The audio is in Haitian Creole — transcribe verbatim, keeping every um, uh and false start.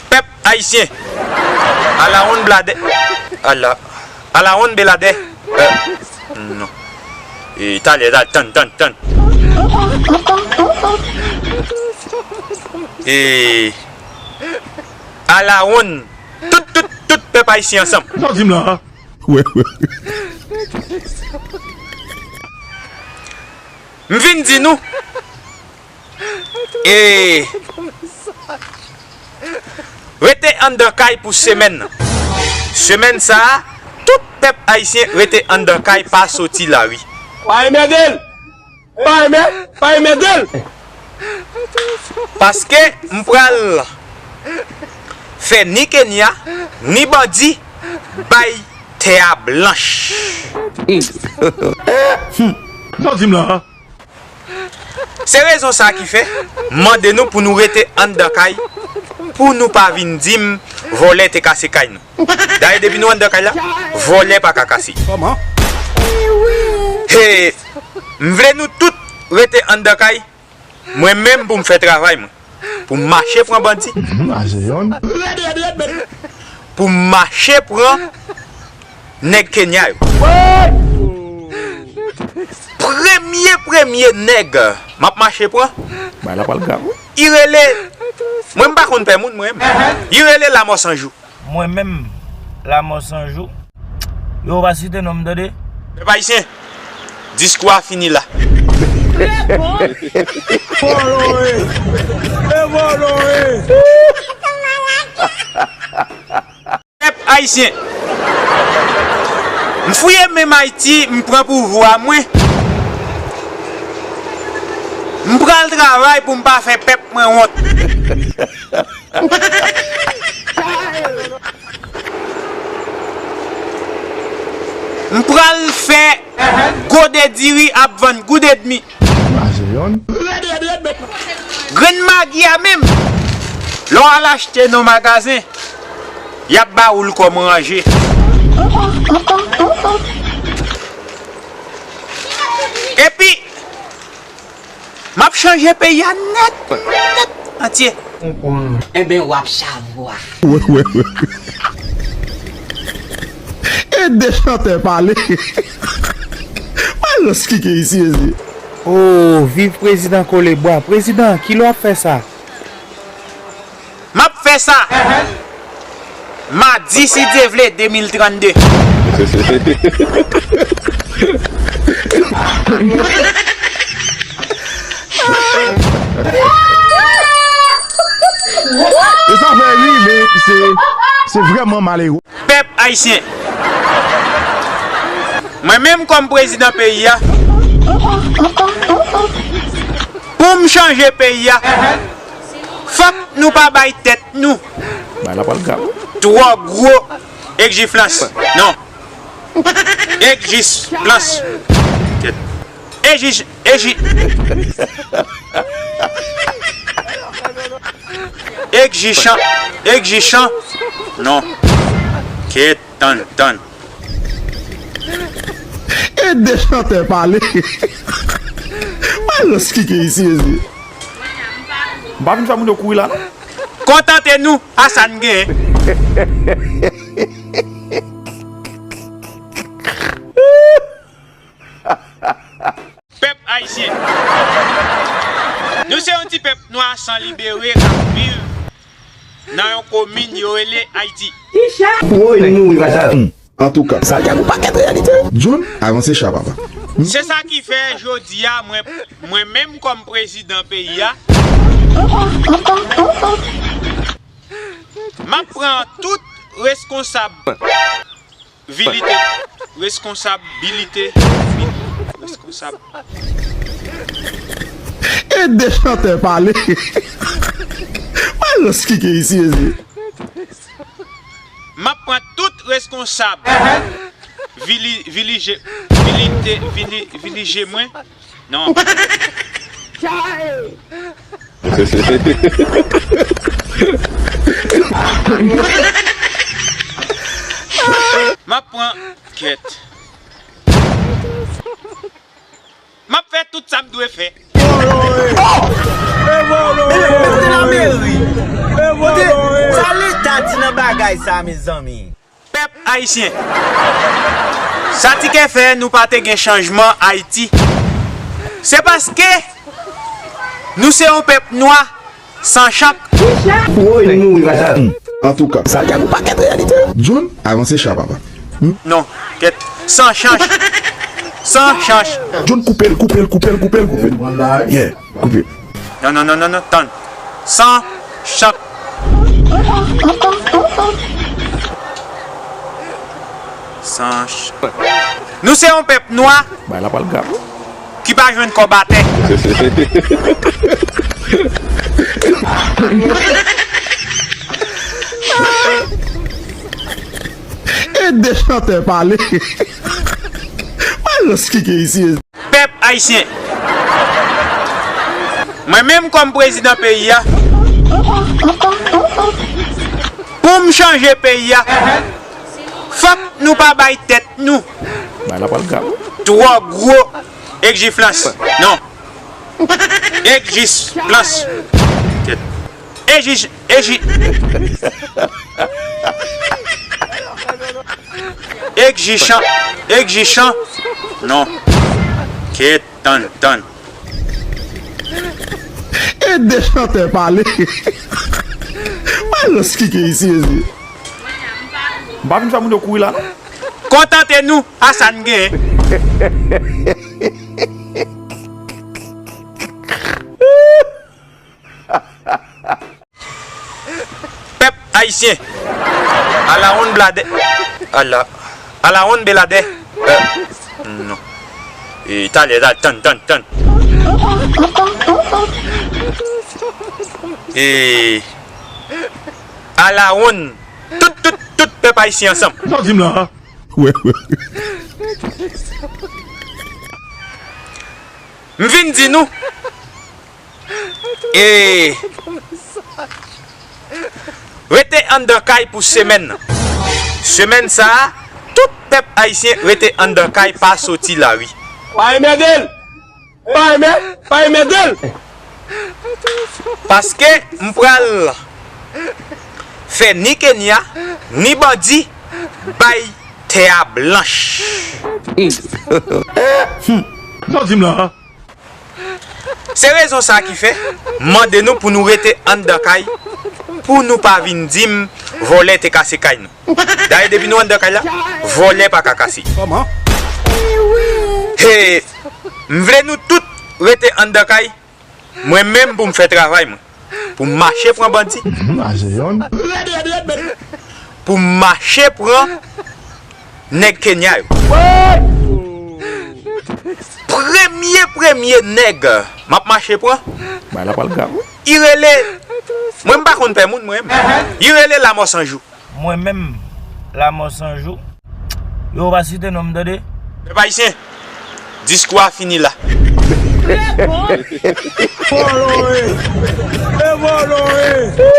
Pèp ayisyen. Alawonn bladè. Ala. Alawonn beladè. Euh, non. E, talè, talè, tann, tann, tann. E, alawonn. Tout, tout, tout pèp ayisyen ansanm. Sa w di m la? Wè, wè. M vin di nou. E rete anndan kay pou semèn nan. Semèn sa a, tout pèp ayisyen rete anndan kay, pa soti lari. Pa enmède l! Pa enmè-, pa enmède l! Paske m pral fè ni Kenya, ni bandi bay tè a blanch. Sa w di m la? Se rezon sa ki fè m mande nou pou nou rete anndan kay, pou nou pa vin di m vòlè te kase kay nou. Dayè, depi nou anndan kay la, vòlè pa ka kase. Kòman? He, m vle nou tout rete anndan kay, mwen menm pou m fè travay mwen. Pou m mache pran bandi. Mache yonn. Pou m mache pran nèg Kenya yo. Premye, premye nèg m ap mache pran. Bay la pral grav, wi. Li rele, mwen m pa konn pè moun, mwen. Li rele Lamò San Jou. Mwen menm, Lamò San Jou. Yo pa site non m, tande. Pèp ayisyen, diskou a fini la. Vòlò e. E vòlò e. Pèp ayisyen, m fouye men m Ayiti, m pran pouvwa mwen. M pral travay pou m pa fè pèp mwen wont. M pral fè gode diri ap vann goud edmi. Mache yonn. Grenn magi a menm, lè w al achte nan magazen, y ap ba ou l kòm ranje. Epi, m ap chanje peyi a nèt, nèt, antye. Enben, w ap chavwa. Wè, wè, wè. E de chantè pale. Malòs ki gen isi, isi. Oh, viv prezidan Kolebwa. Prezidan, kilè w ap fè sa? M ap fè sa madi, si Dye vle, de mil trannde. E sa fè ri, men se, se vrèman malere. Pèp ayisyen, mwen menm kòm prezidan peyi a, pou m chanje peyi a, fòk nou pa bay tèt nou. Bay la pral grav, wi. Twò gwo egzijans. Non. Egzijans. Kèt. Egzij-, egzi-, egzijan, egzijan. Non. Kèt, tann, tann. E de chantè pale. Malòs ki gen isi, isi. M pa vin fè moun yo kouri la, non. Kontante nou a sa n genyen. Pèp ayisyen. Nou se yon ti pèp nwa san libere k ap viv nan yon komin yo rele Ayiti. Woy, nou mouri, bata. Antouka. Santiago pa ket reyalite. John, avanse cha, papa. Se sa ki fè jodi a, mwen, mwen menm kòm prezidan peyi a, m ap pran tout reskonsab vilite, reskonsabilite, reskonsab. E de chantè pale. Malòs ki gen isi, isi. M ap pran tout reskonsab vili-, vilije-, vilite-, vili-, vilije mwen. Non. M ap pran kèt. M ap fè tout sa m dwe fè. Kote lameri? Nan bagay sa, mezanmi. Pèp ayisyen, sa ti ke fè nou pa te gen chanjman Ayiti, se paske nou se yon pèp nwa san chak. Woy, nou ri, madan. Antouka. Sa gen yon pakèt reyalite. John, avanse cha, papa. Non, kèt. San chanj. San chanj. John, koupe l, koupe l, koupe l, koupe l, koupe l. Yeah, koupe. Non, non, non, non, non, tann. San chanj. San chanj. Nou se yon pèp nwa. Bay la pral grav. Ki pa jwenn kòb atè. E de chantè pale. Malans ki gen isi. Pèp ayisyen, mwen menm kòm prezidan peyi a, pou m chanje peyi a, fòk nou pa bay tèt nou. Bay la pral grav. Twò gwo egzijans. Non. Egzijans. Egzij, egzij. Egzijans. Egzijans. Non. Kèt, tann, tann. E de chantè pale. Malans ki gen isi, isi. M pa vin fè moun yo kouri la, non. Kontante nou a sa n genyen. Pèp ayisyen. Alawonn bladè. Ala. Alawonn beladè. Euh, non. E, talè, talè, tann, tann, tann. E, alawonn. Tout, tout, tout pèp ayisyen ansanm. Sa w di m la? Wè, wè. M vin di nou, e rete anndan kay pou semèn nan. Semèn sa a, tout pèp ayisyen rete anndan kay, pa soti lari. Pa enmède l! Pa enmè-, pa enmède l! Paske m pral fè ni Kenya, ni bandi bay tè a blanch. Sa w di m la? Se rezon sa a ki fè m mande nou pou nou rete anndan kay, pou nou pa vin di m vòlè te kase kay nou. Dayè, depi nou anndan kay la, vòlè pa ka kase. Kòman? He, m vle nou tout rete anndan kay, mwen menm pou m fè travay mwen. Pou m mache pran bandi. Mache yonn. Pou m mache pran nèg Kenya yo. Premye, premye nèg m ap mache pran. Bay la pral grav, wi. Li rele, mwen m pa konn pè moun, mwen. Li rele Lamò San Jou. Mwen menm, Lamò San Jou. Yo pa site non m, tande. Pèp ayisyen, diskou a fini la. Vòlò e! E vòlò e!